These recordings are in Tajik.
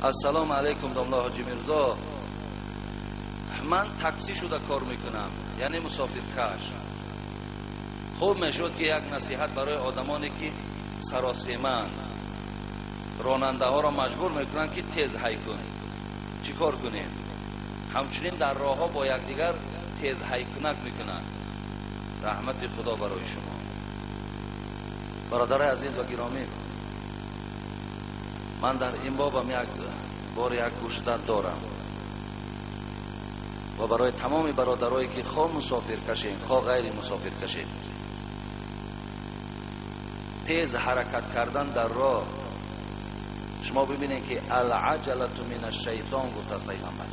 Ассалому алайкум, домла Ҳоҷи Мирзо. Ман такси шуда кор мекунам, яъне мусофиркаш. Хуб мешуд, ки як насиҳат барои одамоне, ки саросеманд, ронандаҳоро маҷбур мекунанд, ки тез ҳай кун. Чӣ кор кунем? Ҳамчунин дар роҳҳо бо якдигар тез ҳайкунак мекунанд. Раҳмати Худо барои шумо. Бародари азиз ва гиромӣ, ман дар ин бобам як бор як гӯшзад дорам ва барои тамоми бародарое, ки хо мусофир кашем, хо ғайри мусофир кашем, тез ҳаракат кардан дар роҳ, шумо бибинед, ки العجلة من الشیطان гуфтааст пайғамбар.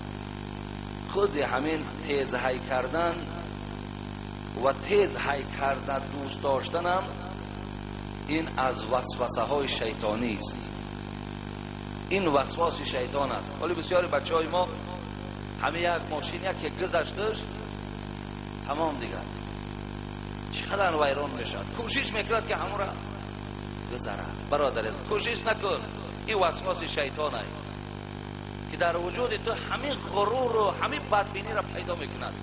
Худи ҳамин тез ҳай кардан ва тез ҳай карда дӯст доштанам, ин аз васвасаҳои шайтонист, ин васвоси шайтон аст. Ҳоли бисёри бачаҳои мо ҳамин як мошин яке гузашташ, тамом, дигар чӣ қадар вайрон мешавад, кӯшиш мекунад, ки ҳамонра гузарад. Бародар, кӯшиш накун, ин васвоси шайтон ай, ки дар вуҷуди ту ҳамин ғуруру ҳамин бадбиниро пайдо мекунад.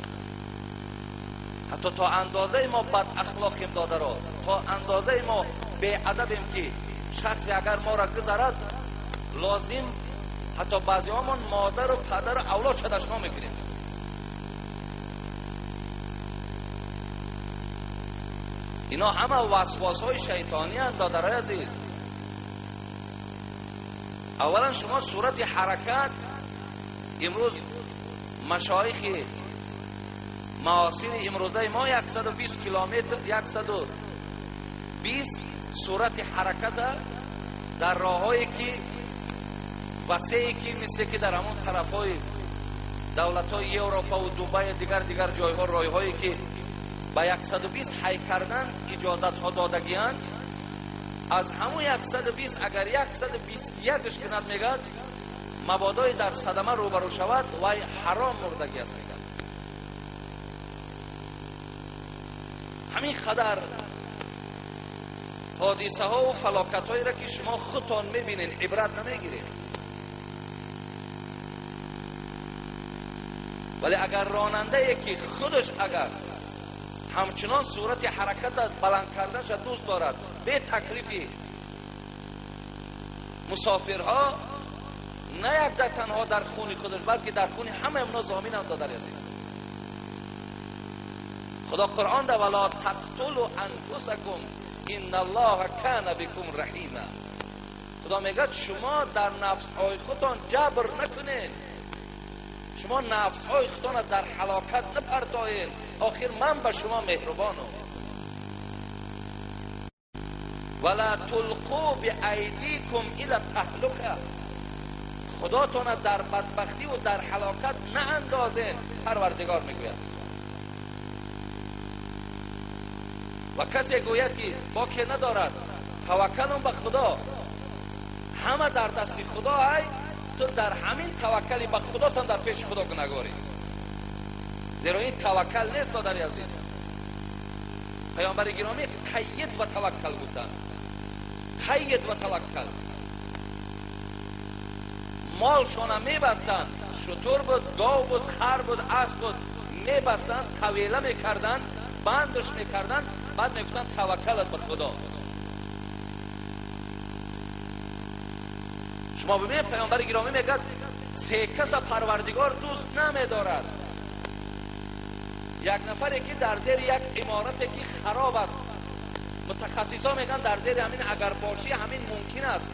Ҳатто то андозаи мо бадахлоқем, додаро, то андозаи мо беадабем, ки шахсе агар моро гузарад, лозим ҳатто баъзеҳомон модару падару авлод шадашно мекунем. Ино ҳама васвосҳои шайтонианд, додарои азиз. Аввалан, шумо сурати ҳаракат, имрӯз машоихи маосири имрӯзаи мо 120 километр, 120 сурати ҳараката дар роҳҳое, ки васее, ки мисле ки дар ҳамон тарафҳои давлатҳои Европа ва Дубай, дигар дигар ҷойҳо, роҳҳое, ки ба 120 ҳай кардан иҷозатҳо додагианд, аз ҳамон 120 агар 121 кунад, мегӯяд, мабодое дар садама рӯбарӯ шавад, вай ҳаром мурдагӣ аст, мегӯяд. Ҳамин қадар ҳодисаҳову фалокатҳоеро, ки шумо худтон мебинед, ибрат намегиред. Вале агар ронандае, ки худаш агар ҳамчунон сурати ҳараката баланд карданша дӯст дорад, бе таклифи мусофирҳо, на як дар танҳо дар хуни худаш, балки дар хуни ҳамаи оно зоминам. Додари азиз, Худо Қуръон да: ولا تقتلوا أنفسكم إن الله كان بكم رحيما. Худо мегӯяд: шумо дар нафсҳои худтон ҷабр накунед, шумо нафсҳои худтонро дар ҳалокат напартоед, охир ман ба шумо меҳрубонам. ولا تلقوا بأيديكم إلى التهلكة. خداتона дар бадбахтиву дар ҳалокат наандозед, Парвардигор мегӯяд. Ва касе гӯяд, ки боке надорад, таваккалум ба Худо, ҳама дар дасти Худо ай, ту дар ҳамин таваккали ба Худотон дар пеши Худо гунаҳгорӣ, зеро ин таваккал нест. Додари азиз, паёмбари гиромӣ قید وتوکل гуфтанд, قید وتوکل. Молшона мебастанд, шутур буд, гов буд, хар буд, асп буд, мебастанд, тавела мекарданд, бандаш мекарданд, баъд мегуфтанд: таваккалат ба Худо. Шумо бибинед, паёмбари гиромӣ мегӯяд: се каса Парвардигор дӯст намедорад. Як нафаре, ки дар зери як иморате, ки хароб аст, мутахассисо мегӯянд, дар зери ҳамин агар бошӣ, ҳамин мумкин аст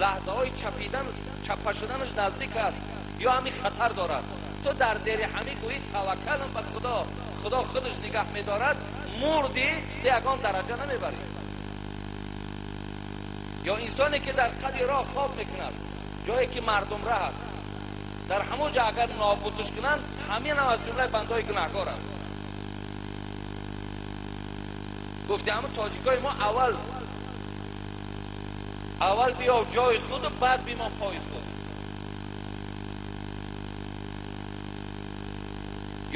лаҳзаҳои чапидан, чаппа шуданаш наздик аст ё ҳамин хатар дорад, ту дар зери ҳамин гӯӣ: таваккалам ба Худо, Худо худаш нигаҳ медорад, мурдӣ, ту ягон дараҷа намебарӣ. Ё инсоне, ки дар қади роҳ хоб мекунад, ҷое ки мардумраҳ аст, дар ҳамон ҷо агар нобудш кунанд, ҳаминам аз ҷумлаи бандаҳои гунаҳкор аст. Гуфти ҳамун тоҷикои мо: аввал аввал биё ҷои худу, баъд бимон пои худ.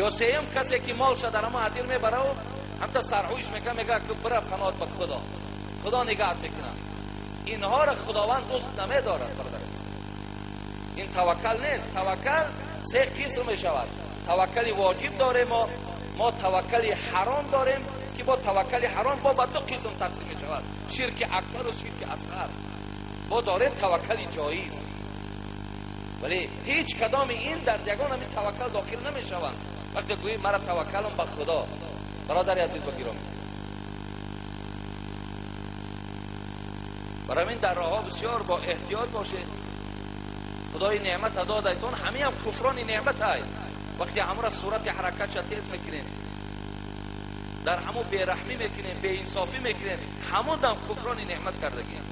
Ё сеюм, касе, ки молша дар ҳамон адир мебараву ҳамта сарҳӯиш мекунад, мегӯяд, ки бира, паноҳат ба Худо, Худо нигаҳат мекунад. Инҳоро Худованд дӯст намедорад, бародар азиз. Ин таваккал нест. Таваккал се қисм мешавад. Таваккали воҷиб дорем, мо таваккали ҳаром дорем, ки бо таваккали ҳаром бо ба ду қисм тақсим мешавад: ширки акбар ва ширки асғар. Бо дорем таваккали ҷоиз, вале ҳеҷ кадоми ин дар ягон ҳамин таваккал дохил намешаванд. Вақте гӯӣ мара таваккалам ба Худо, бародари азиз ва гиромӣ, барои ин дар роҳҳо бисёр бо эҳтиёт бошед. Худои неъмат додайтон, ҳамиам куфрони неъмат ай. Вақте ҳамура сурати ҳаракатша тез мекунем, дар ҳаму бераҳмӣ мекунем, беинсофӣ мекунем, ҳамон дам куфрони неъмат кардагием.